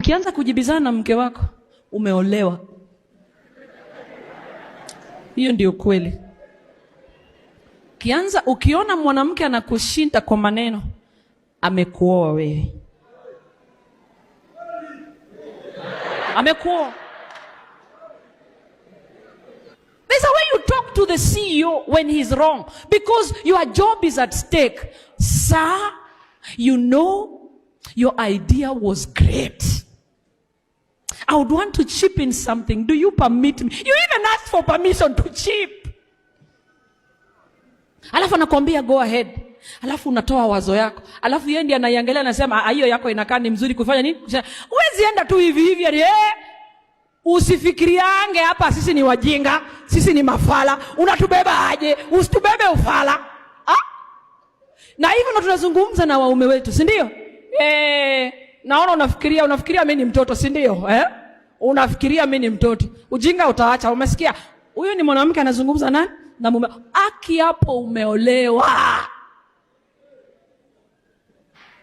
Ukianza kujibizana na mke wako, umeolewa. Hiyo ndio kweli. Ukianza ukiona mwanamke anakushinda kwa maneno, amekuoa wewe, amekuoa. There's a way you talk to the CEO when he's wrong because your job is at stake. Sir, you know your idea was great. I would want to chip in something. Do you permit me? You even ask for permission to chip. Alafu anakuambia go ahead. Alafu unatoa wazo yako. Alafu yeye ndiye anaiangalia anasema, "Ah, hiyo yako inakaa ni mzuri kufanya nini?" Huwezi enda tu hivi hivi ati eh. Usifikiriange hapa sisi ni wajinga, sisi ni mafala. Unatubeba aje? Usitubebe ufala. Ah? Na hivyo ndo tunazungumza na waume wetu, si ndio? Eh, naona unafikiria mimi ni mtoto, si ndio? Eh? Unafikiria mimi ni mtoto. Ujinga utaacha, umesikia? Huyu ni mwanamke anazungumza nani? Na mume. Aki hapo umeolewa.